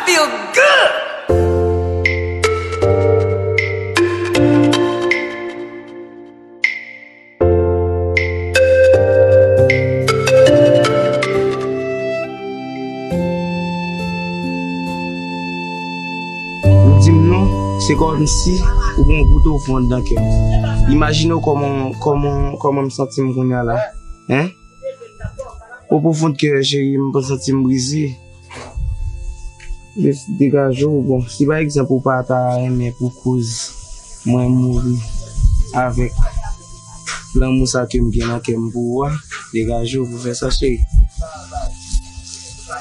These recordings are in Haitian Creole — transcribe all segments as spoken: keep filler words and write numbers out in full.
Feel good. Ou di m non, se kòmsi ou gen yon kouto fon anndan kè m. Imajine w kòman, kòman, kòman m santi m kounye a la. Hein? O pwofon kè, cheri, m santi m brize. Degaje w, bon, si pa egzanp ou pa ta renmen pou koz mwen mouri avèk lanmou sa ke m gen nan kè m pou ou a, degaje w pou fè sa, cheri.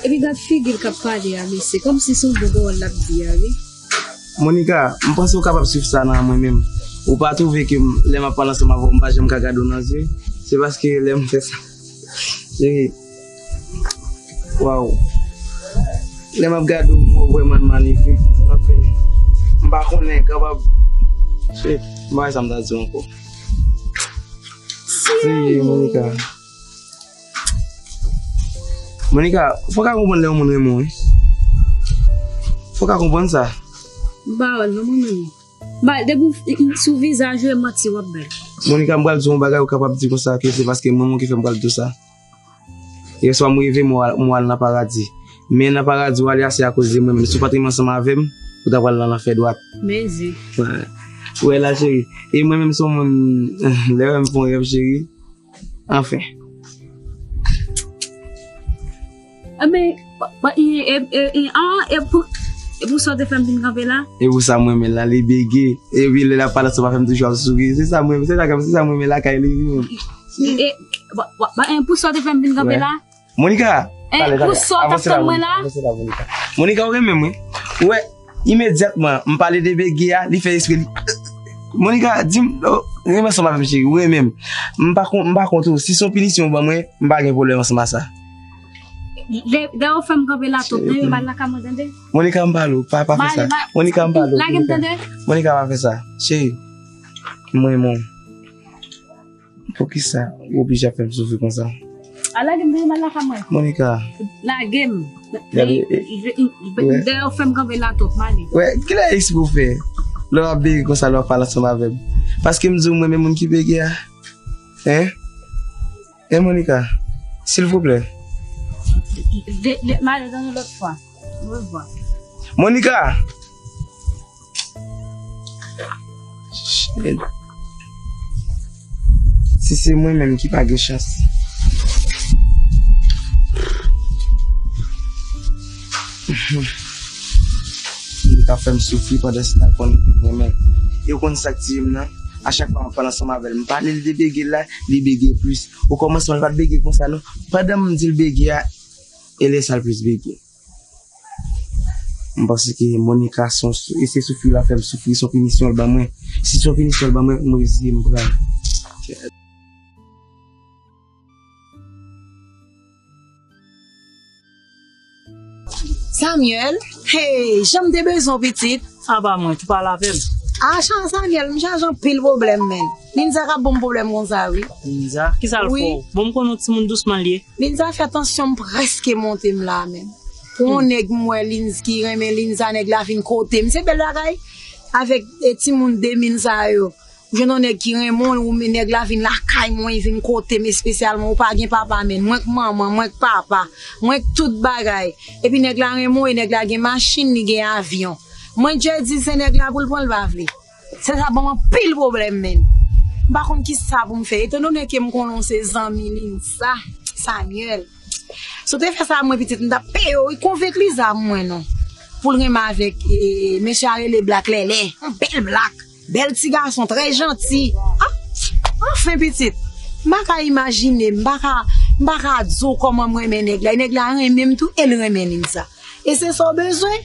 Epi gad figi l k ap pale a, mesye, kòmsi se yon bon pawòl l ap di a, wi. Monica, m panse ou kapab swiv sa nan mwen menm. Ou pa twouve ke m, lè m ap pale ansanm avè w, m pa janm ka gade w nan zye? Se paske lè m fè sa, cheri, waw. Lè m ap gade w, m wè w vrèman malere. Anfen, m pa konnen, kapab, cheri, m pa wè sa m ta di w ankò. Cheri, Monica. Monica, fò w ka konprann lè yon moun renmen w, wi. Fò w ka konprann sa. M pa wè l non, mwen menm. M pa, depi w, sou vizaj ou, e manti w ap bay. Monica, m pral di w yon bagay, ou kapab di konsa ke se paske m renmen w ki fè m pral di w sa. Yèswa m reve m wè, m wè w al nan paradi. Men nan paradi w ale a, se akoz de mwen menm. Si w pa t renmen ansanm avè m, ou ta pral nan lanfè dwat. Mezi. Wè. Ou wè la, cheri. E mwen menm, se yon moun, lè w wè m fè yon rèv, cheri. Anfen. Enben, pa, pa, e, e, e, e, an, e pou, e pou sa w te fè m vin kanpe la? E pou sa m renmen l la, li bege. Epi lè l ap pale ansanm avè m toujou ap souri. Se sa m renmen, se sa, se sa m renmen lakay li, wi. E, e, pa, pa, pa, e pou sa w te fè m vin kanpe la? Monica, e, pale, pou pale, sa w t ap tann mwen la? Avanse la, Monica. Monica, ou renmen m, wi. Ou wè, imedyatman, m pale de bege a, li fè espre li. Monica, di m, oh, renmen ansanm avè m, cheri, ou renmen m. M pa kon, m pa kont ou. Si se yon pinisyon ou ban mwen, m pa gen pwoblèm ansanm a sa. Dè, dèyè w fè m kanpe la tout, nan yo mal lakay mwen, tande. Monica, m pale w, pa, pa fè sa. Monica, m pale w, lage m, tande. Monica, pa fè sa. Cheri, m renmen w. Poukisa ou oblije ap fè m soufri konsa? A, lage m, dèyè mal lakay mwen. Monica. Lage m. Gade, e, e, e, dèyè w fè m kanpe la twòp, m ale. Wè, kilè eksprè w fè? Lè w ap bege konsa, lè w ap pale ansanm avè m. Paske m di w mwen menm moun ki bege a. Hein? Hein, Monica? Silvouplè. De, de, m ale nan yon lòt fwa. Monica! Shit. Si se mwen menm ki pa gen chans. Li ka fè m soufri pandan se tan konnen ke mwen menm. E w konn sa k tiye m nan? A chak fwa m ap pale ansanm avè l, m pale l de bege l la, li bege plis. Okòmansman, l pa t bege konsa non. Pandan m di l bege a, e lè sa l plis bege. M panse ke Monica se yon sou-, e se soufri l ap fè m soufri, se yon pinisyon l ban mwen. Si se yon pinisyon l ban mwen, m reziye, m pran l. Samuel, hey, jan m te bezwen w, pitit. A pa mwen, tou pale avè m. A, Samuel, m chaje anpil pwoblèm, men. Linza k ap ban m pwoblèm konsa, wi. Linza? Kisa l fè w? Bon, m konnen w timoun dousman l ye. Linza fè tansyon m prèske monte m la menm. Pou yon nèg m wè Linz ki renmen Linza, nèg la vin kote m. Se bèl bagay. Avèk, e, timoun de mil sa yo. Ou jwenn yon nèg ki renmen w, ou, nèg la vin lakay mwen, vin kote m espesyalman. Ou pa gen papa menm. Mwen k manman, mwen k papa, mwen k tout bagay. Epi nèg la renmen w, e nèg la gen machin, li gen avyon. Mwen djè di se nèg la pou l pran, l pa vle. Se sa ban m anpil pwoblèm, menn. M pa konn kisa pou m fè. Etandone ke m konnen w se zanmi Linza, Samuel. Si w te fè sa mwen pitit, m t ap peye w, wi, konvenk Liza mwen non. Pou l renmen avèk, e, e, mesye a rele Black Lèlè. Yon bèl blak. Bèl ti gason, trè janti. Ah, anfen pitit. M pa ka imajine, m pa ka, m pa ka di w kòman m renmen nèg la. E nèg la renmen m tou, e l renmen Linza. E se sa w bezwen.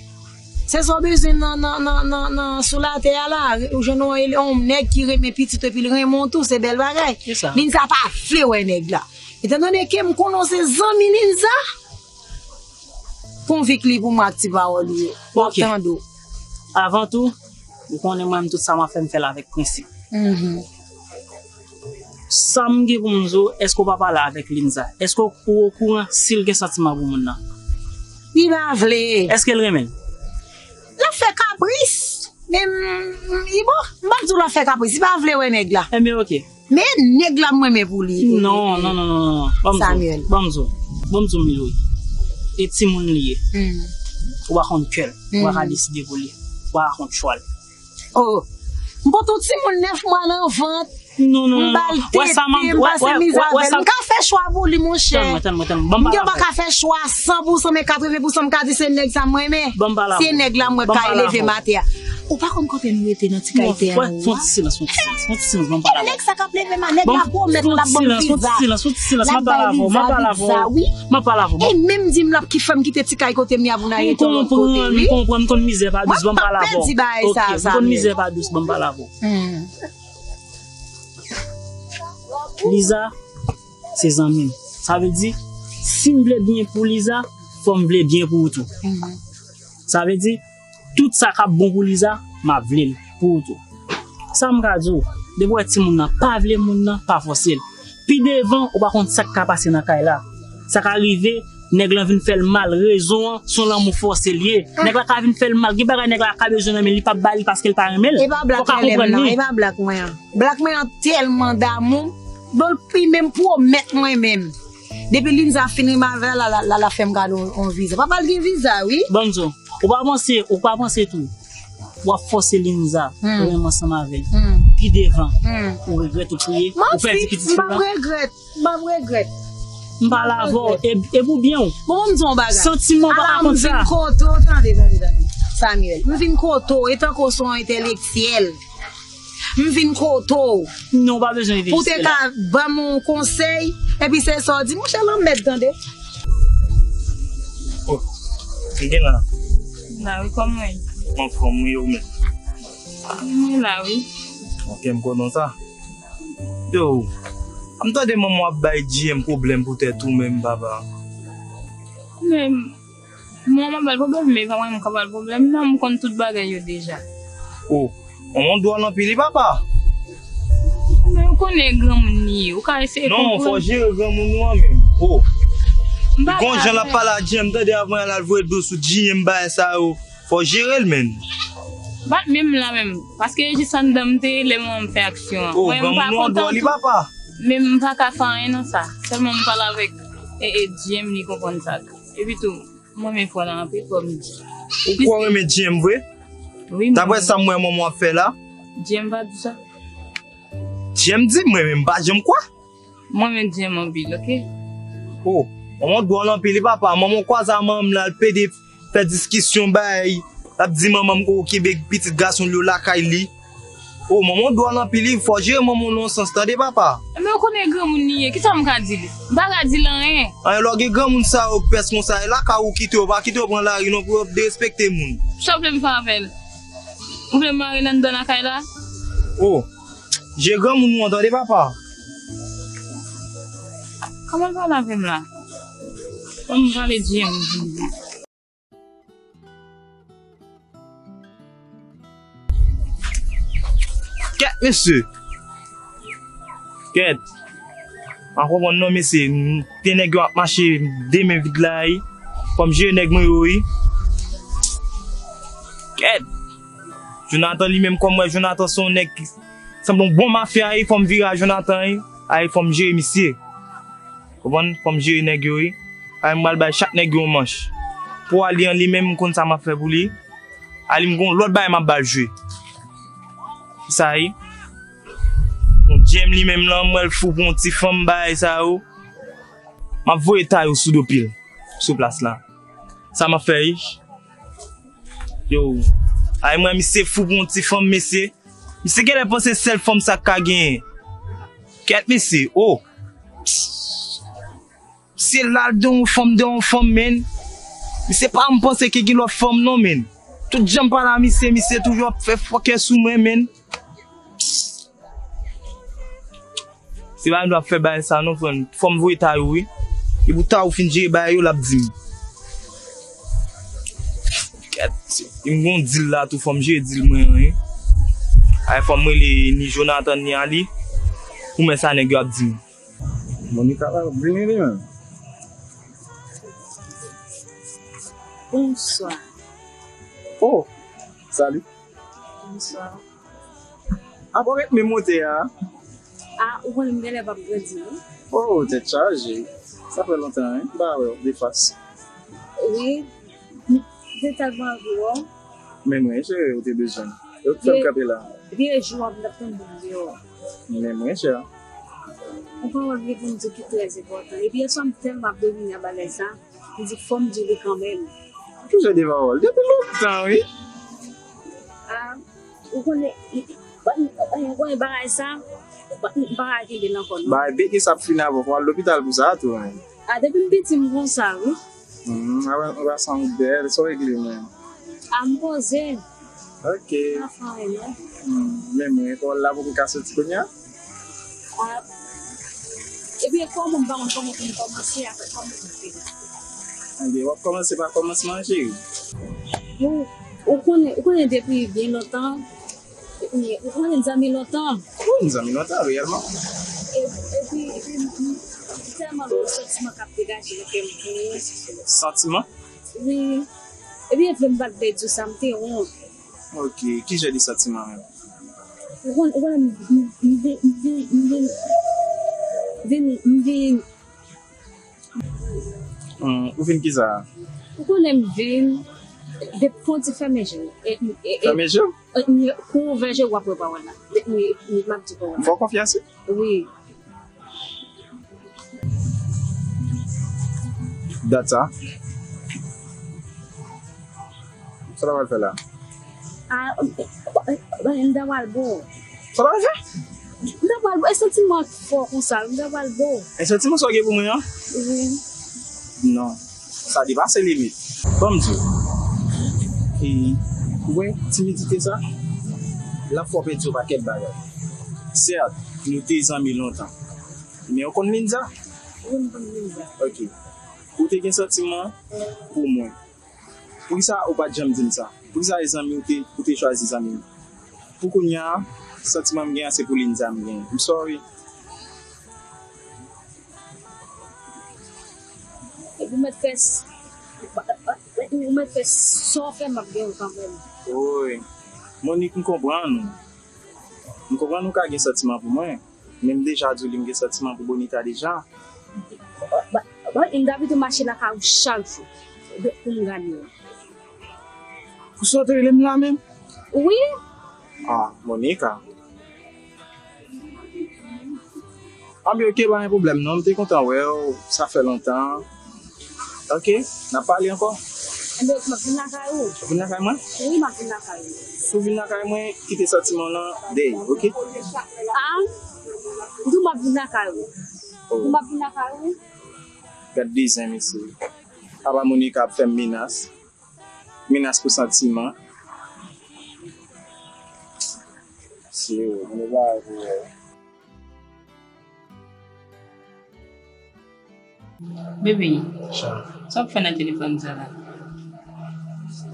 Se sa w bezwen nan, nan, nan, nan, nan, sou latè a la. Ou jwenn yon, yon nèg ki renmen pitit epi l renmen w tou, se bèl bagay. Linza pa vle wè nèg la. Etandone ke m konnen w se zanmi Linza, konvenk li pou mwen ak ti pawòl ou yo. W ap tande w. Avan tou, ou konnen mwen menm tout sa m ap fè m fè l avèk prensip. Sa m gen pou m di w, èske w pa pale avèk Linza? Èske w okouran si l gen santiman pou moun nan? Li pa vle. Èske l renmen l? Men, m, m, i bon, m p ap di w l ap fè kapris. Li pa vle wè nèg la. Enben, oke. Men nèg la m renmen pou li. Non, non, non, non, non. Ban m di w, Samuel. Ban m di w. Ban m di w, Miloui. E timoun li ye. Hmm. Ou pa konn kè l. Ou pa ka deside pou li. Ou pa ka konn chwa l. Oh. M pote yon timoun nèf mwa nan vant. Non, non, non, non. M ba l tete, m pase mizè avè l. M ka fè chwa pou li, monchè. Tann mwen, tann mwen, tann mwen. Ban m pale avè w. M gen dwa ka fè chwa san pou san, men katreven pou san m ka di se nèg sa m renmen. Ban m pale avè w. Se nèg la m wè k ka eleve m atè a. Ou pa konn kote m rete nan ti kay tè a, fè yon ti silans, fè yon ti silans, fè yon ti silans, ban m pale avè w. E nèg sa k ap leve m a, nèg la pwomèt l ap ban m viza. Fè yon ti silans, fè yon ti silans, m ap pale avè w, m ap pale avè w, m ap pale avè w. E menm di m l ap ki fè m kite ti kay kote m ye a pou n al rete yon lòt kote, wi. M konprann, m konn mizè pa dous, ban m pale avè w. Mwen p ap pèdi bagay sa, Samuel. M konn mizè pa dous, ban m pale avè w. Hmm. Liza, se zanmi m. Sa vle di, si m vle byen pou Liza, fò m vle byen pou ou tou. Mhm. Sa vle di, tout sa k ap bon pou Liza, m ap vle l pou ou tou. Sa m ka di w, depi w wè timoun nan pa vle moun nan, pa fòse l. Pi devan, ou pa konn sa k ka pase nan kay la. Sa ka rive, nèg lan vin fè l mal. Rezon an, se yon lanmou fòse l ye. Nèg la ka vin fè l mal. Gen bagay nèg la ka bezwen nan men li, li p ap ba li paske l pa renmen l. Fò w ka konprann li. E pa blak mwen an. Blak mwen an tèlman damou, bon, l pi menm pwomèt mwen menm. Depi Linza fin renmen avè l, la, la, la, la fè m gade yon, yon viza. Papa l gen viza, wi. Ban m di w, ou pa panse, ou pa panse tou, w ap fòse Linza renmen ansanm avè l. Pi devan, ou regrèt ou kriye, ou pèdi pitit sou la. M p ap regrèt, m p ap regrèt. M pale avè w, e, e pou byen w. Bon, ban m di w yon bagay. Santiman w pa ka konn sa. Ala m vin kote w, tande, tande, tande. Samuel, m vin kote w, etanke w se yon entèlektyèl. M vin kote w. Non, w pa bezwen vin isit la. Pou w te ka ban m yon konsèy, epi se sa w di, monchè, lanmèd, tande. Oh, m gen la. La wi, kòman w ye? M anfòm, wi, ou menm? Mwen la, wi. Ok, m kontan sa. Yo, m tande manman w ap bay J M pwoblèm pou tèt ou menm, papa. Men, Mwen, m ap ba l pwoblèm, men pa mwen menm k ap ba l pwoblèm, non, m konn tout bagay yo deja. Oh, manman w dwòl anpil, wi, papa. Men ou konnen granmoun li ye, ou ka eseye konprann. Non, fò jere granmoun ou an menm. Oh. M pa pale avè l. Gon jan l ap pale a J M, tande, avan l al voye do sou J M, bagay sa yo. Fò jere l, menn. Bat menm la menm, paske e jis anndan m te ye lè manman m fè aksyon an. Oh, granmoun ou an dwòl, wi, papa. Men m pa ka fè anyen nan sa. Sèlman m pale avèk, e, e, J M, li konprann sa tou. Epi tou, Mwen renmen fwa la anpil, kòm di. Ou kwè w renmen J M vre? Wi, mwen renmen. Daprè sa m wè manman w ap fè la? J M pa di sa. J M di, mwen menm m pa janm kwè. Mwen renmen J M anpil, ok? Oh, manman w dwòl anpil, wi, papa. Manman w kwaze a manman m la, l pede fè diskisyon bay. L ap di manman m ko kenbe pitit gason l yo lakay li. Oh, manman w dwòl anpil, wi, fò w jere manman w nan yon sans, tande, papa. Enben, ou konnen granmoun li ye, kisa m ka di li? M pa ka di l anyen. Anyen, lè w gen granmoun sa yo k pès konsa, e lakay ou kite yo, pa kite yo pran lari non pou yo derespekte moun. Sa w vle m fè avè l? Ou vle m mare l anndan lakay la? Oh, jere granmoun ou an, tande, papa. Kòman l pale avè m la? Kòman m pale di m? Kèt, mesye! Kèt! M pa konprann non, mesye. M te nèg yo ap mache de men vid la, wi. Fò m jere nèg mwen yo, wi. Kèt! Jonathan li menm, kòm m wè Jonathan se yon nèg ki sanble yon bon mafya, wi. Fò m vire a Jonathan, wi. Ay, fò m jere misye. Konprann? Fò m jere nèg yo, wi. Ay, m pral bay chak nèg yo yon manch. Pou Ali an li menm, m konn sa m ap fè pou li. Ali, m gon lòt bagay m ap ba l jwe. Sa ye. Bon, J M li menm lan, m wè l fou pou yon ti fanm, bagay sa yo. M ap voye tay yo sou do pye l, sou plas la. Sa m ap fè, wi. Yo. Ay, m wè misye fou pou yon ti fanm, mesye. Misye genlè panse sèl fanm sa k ka genyen. Kèt, mesye, oh. Misye la, l de yon fanm, de yon fanm, menn. Misye pa janm panse ke gen lòt fanm non, menn. Tout jan m pale a misye, misye toujou ap fè fòkè sou mwen, menn. Se pa m t ap fè bagay sa non, frè m. Fò m voye tay ou, wi. E pou tay ou fin jere bagay yo, l ap di m. Kèt, e m gon dil la tou, fò m jere dil mwen an, wi. Ay, fò m rele ni Jonathan ni Ali. Pou m wè sa nèg yo ap di m. Monica pa vini li menm. Bonswa. Oh, salut. Bonswa. Apa w ret menm wote a? A, ou konnen m genlè p ap grandi, wi. Oh, tèt chaje. Sa fè lontan, wi. M pa wè w, de fas. Wi. M te tèlman anvi wè w. Men mwen, cheri, ou te bezwen m. Yo k fè m kanpe la. Vye jou ap tann moun deyò. Men mwen, cheri. Ou pa wè m vle pou m di w ki trè enpòtan. Epi yèswa m tèlman ap domine anba lè sa. M di fò m di w li kanmenm. Toujou de pawòl. Depi lontan, wi. A, ou konnen, ou konnen bagay sa, m pa ka kenbe l ankò, non. Bagay bete sa ap fini avè w, fò w al lopital pou sa tou, men. A, depi m piti, m konsa, wi. Hmm, a, ou pa sanble bèl, sa w regle, men. A, m poze. Ok. M pa fè anyen, non. Hmm, men mwen, kò w la poko ka soti kounye a? A, epi kòman m pa konn kòman pou m kòmanse avèk kòman m fè. Ebyen, w ap kòmanse pa kòmansman an, cheri. Ou, ou konnen, ou konnen depi byen lontan, ou konnen zanmi lontan. Wi, n zanmi lontan, reyèlman. E, epi, epi, m, m, m tèlman gen yon santiman k ap degaje nan kè m pou ou. Santiman? Wi. Epi, epi m pa t vle di w sa, m te wont. Ok, ki jan de santiman menm? Ou konn, ou konnen m, m, m vin, m vin, m vin, vin, m vin. Hmm, ou vin ki sa? Ou konnen m vin, depi fon ti fèmen je w. E, e, e, fèmen je w? E, m, kou w ouvè je w, w ap wè pawòl la. Depi m, m, m ap di pawòl la. M fè w konfyans, wi. Wi. Dat sa? Sa w ta pral fè la? A, m ta pral bo. Sa w ta pral fè? M ta pral bo. E santiman fò konsa, m ta pral bo. E santiman sa w gen pou mwen an? Wi. Non. Sa depase limit. Ban m di w. E, ou wè, timidite sa, l ap fè w pèdi yon pakèt bagay. Sèt, nou te zanmi lontan. Men ou konn Linda? Wi, m konn Linda. Ok. Ou te gen santiman pou mwen. Poukisa ou pa t janm di m sa? Poukisa e zanmi ou te, ou te chwazi zanmi m? Pou kounye a, santiman m gen an se pou Linda m gen. I'm sorry. Epi ou mèt fè s-, ou mèt fè sa w fè m ap gen ou kanmenm. Woy. Monique, m konprann ou. M konprann ou ka gen santiman pou mwen. Men m deja di w li m gen santiman pou Bonita deja. Ba, ba, m t ap mache lakay ou chak jou pou m gade w. Pou sa w te rele m la menm? Wi. Ah, Monica. Ah, men ok, pa gen pwoblèm non, m te kontan wè w, sa fè lontan. Ok, n ap pale ankò. Enben, m ap vin lakay ou. Ou vin lakay mwen? Wi, m ap vin lakay ou. Si w vin lakay mwen, kite santiman w lan dèyè, ok? Ah, m di w m ap vin lakay ou. Oh. M ap vin lakay ou. Gad de zen, mesye. Apa Monica ap fè m menas. Menas pou santiman. Si yo, mwen pa vre. Baby, sa w ap fè nan telefòn sa la?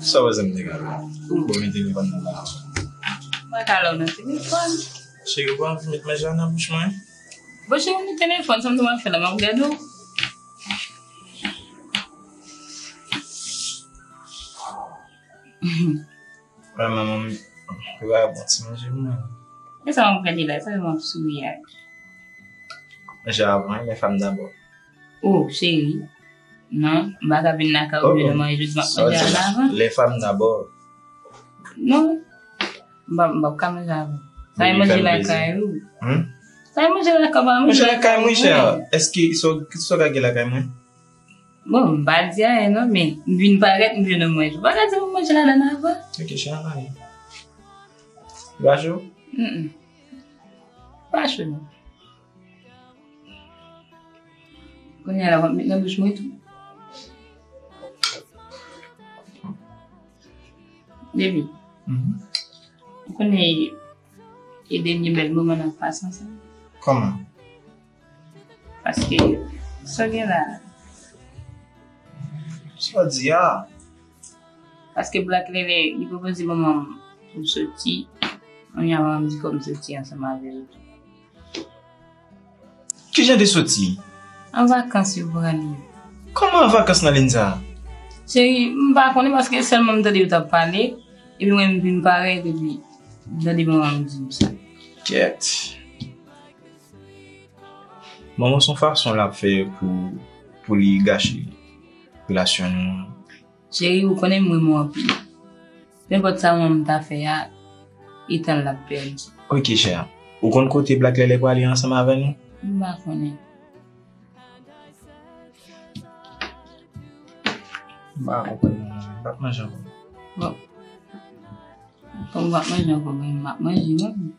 Sa w wè zanmi nèg la? Ou bon men telefòn nan la. Mwen ka lè w nan telefòn. Cheri, ou pa anvi met manje a nan bouch mwen? Bon, cheri, m nan telefòn, sa m te ap fè la, m ap gade w. Wè, manman m, yo ba bon ti manje pou mwen. E sa m ap gade la, sa m ap souri a. Manje a bon, les femmes d'abord. Oh, cheri. Non, m pa ka vin lakay ou pou manje, m ap manje a lavan. Les femmes d'abord. Non, m pa, m p ap ka manje avè w. Sa e manje lakay ou. Hmm? Sa e manje lakay ou, pa manje lakay mwen, chè. Èske sa w ka gen lakay mwen? Bon, m pa di anyen non, men m vin parèt, m jwenn yon manje. Ou pa ka di m manje ladan avan. Ok, chè, ann ale. Li pa cho? Mm, mm. Pa cho non. Kounye a la, w ap met nan bouch mwen tou. Baby, ou konnen e dènye bèl moman n ap pase ansanm? Kòman? Paske, sa w gen la? Sa w di a? Paske Black Lele, li pwopoze manman m pou m soti. Kounye a manman m di fò m soti ansanm avè l. Ki jan de soti? An vakans yo pran li. Kòman an vakans nan liy sa? Cheri, m pa konnen paske sèlman m tande yo t ap pale, epi mwen m vin parèt, epi Tande manman m di m sa. Kèt. Manman se yon fason l ap fè pou, pou li gache relasyon nou an. Cheri, ou konnen m renmen w anpil. Nenpòt sa manman m ta fè a, e tan l ap pèdi. Ok, chè. Ou konn kote Black Lele prale ansanm avè nou? M pa konnen. M pa konprann, non, m p ap manje ankò. Bon. Kòm ou p ap manje ankò, mwen, m ap manje, mwen.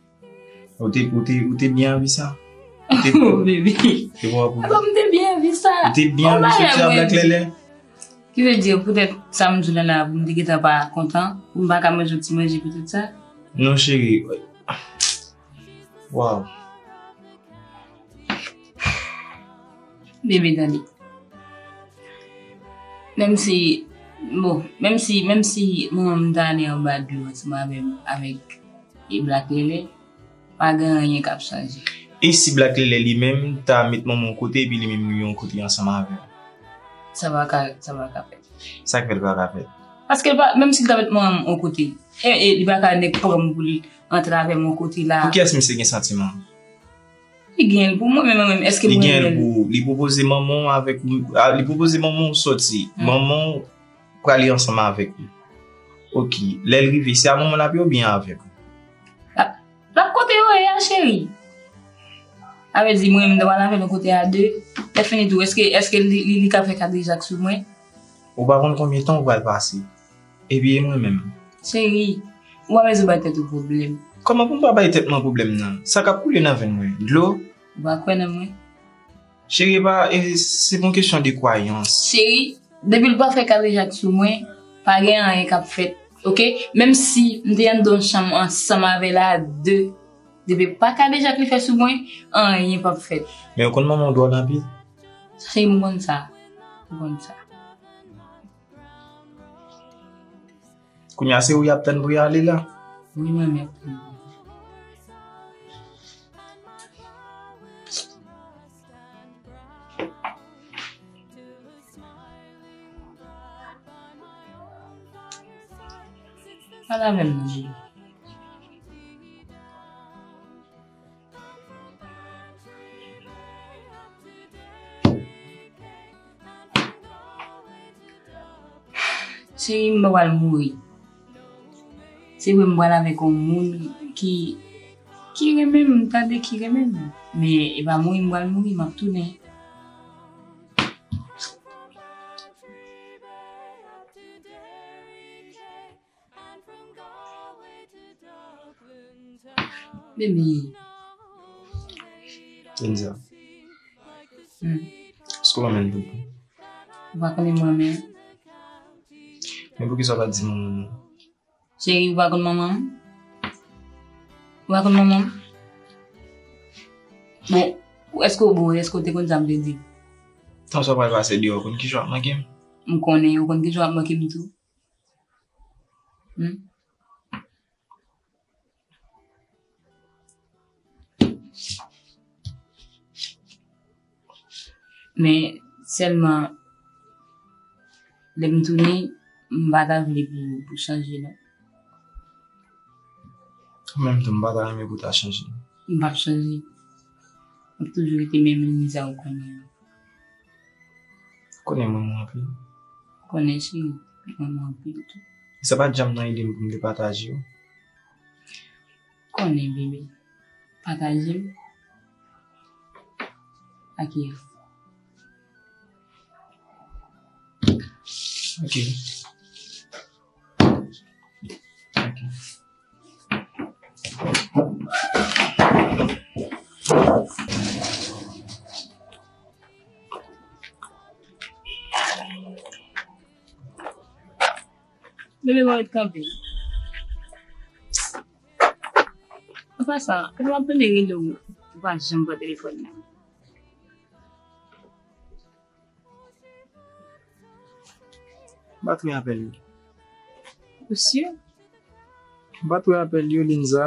Ou te, ou te, ou te byen anvi sa? Ou te, oh, bebe. Te bon pou... Atò, m te byen anvi sa. Ou te byen anvi soti a Black Lele? Ki vle di, poutèt sa m di w la, pou m te gentan pa kontan, pou m pa ka manje yon ti manje poutèt sa? Non, cheri. Waw. Bebe, tande. Menm si, bon, menm si, menm si manman m ta ale anba dlo ansanm avè m, avèk e Black Lele, pa gen anyen k ap chanje. E si Black Lele li menm ta met manman yon kote epi li menm li yon kote ansanm avè w? Sa pa ka, sa pa ka fèt. Sa k fè l pa ka fèt? Paske l pa, menm si l ta met manman m yon kote, e, e, li pa ka nèk pran m pou li antre avè m yon kote la. Pou kiyès misye gen santiman? Li gen l pou mwen, men mwen menm, èske mwen renmen l? Li gen l pou, li pwopoze manman w avèk ou, a, li pwopoze manman w soti. Hmm. Manman w prale ansanm avèk ou. Ok, lè l rive, se a manman l ap ye oubyen avèk ou? L ap, l ap kote yo ye a, cheri. Sa vle di, mwen menm, m ta pral avè l yon kote a de. Lè fini tou, èske, èske li, li, li ka fè kadejak sou mwen? Ou pa konn konbyen tan ou pral pase. Epi e mwen menm? Cheri, ou pa bezwen bay tèt ou pwoblèm. Kòman pou m pa bay tèt mwen pwoblèm nan? Sa k ap koule nan venn mwen? Dlo? Ou pa kwè nan mwen? Cheri, e pa, e, se pa yon kesyon de kwayans. Cheri, depi l pa fè kadejak sou mwen, pa gen anyen k ap fèt, oke? Menm si m te anndan yon chanm ansanm avè l a de, depi pa kadejak li fè sou mwen, anyen p ap fèt. Men ou konn manman w dwòl anpil? Cheri, m konn sa. M konn sa. Kounye a se ou y ap tann pou y ale la? Wi, mwen menm. Al avè m nan, bebe. Cheri, m pral mouri. Se vre, m pral avèk yon moun ki, ki renmen m, tande, ki renmen m. Men e pa mouri m pral mouri, m ap tounen. Bebe. Kenza. Hmm. Èske w renmen m tou? Ou pa konnen m renmen w. Men poukisa w pa di manman w? Cheri, ou pa konn manman m? Ou pa konn manman m? Bon, èske w bon, èske w te konn sa m te di? Tan sa w pral pase deyò, ou konn kijan w ap manke m? M konnen, ou konn kijan w ap manke m tou. Hmm? Men sèlman, lè m tounen, m pa ta vle pou, pou chanje, non. An menm tan, m pa ta renmen pou w ta chanje. M p ap chanje. M ap toujou rete menm moun sa ou konnen an. Konnen m renmen w anpil. Konnen cheri, m renmen w anpil tou. Sa pa t janm nan ide m pou m te pataje w. Konnen, bebe. Pataje m ak Yves. Ok. Ok. Bebe, mwen ret kanpe. An pasan, m ap tande rele w, ou pa janm pran telefòn nan. M pa t wè apèl yo. Ou si? M pa t wè apèl yo, Linza.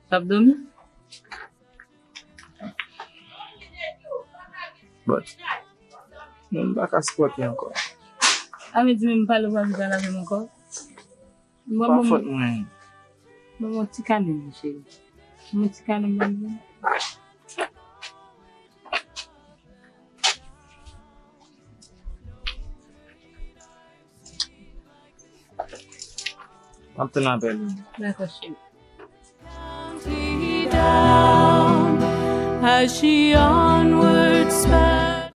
T ap dòmi? But, non, m pa ka sipòte ankò. A vle di menm pale w pa vle pale avè m ankò? M pa fòt mwen. Ban m yon ti kale, cheri. Ban m yon ti kale, ban m. M ap tann apèl ou. Dakò, cheri. As she onward sped.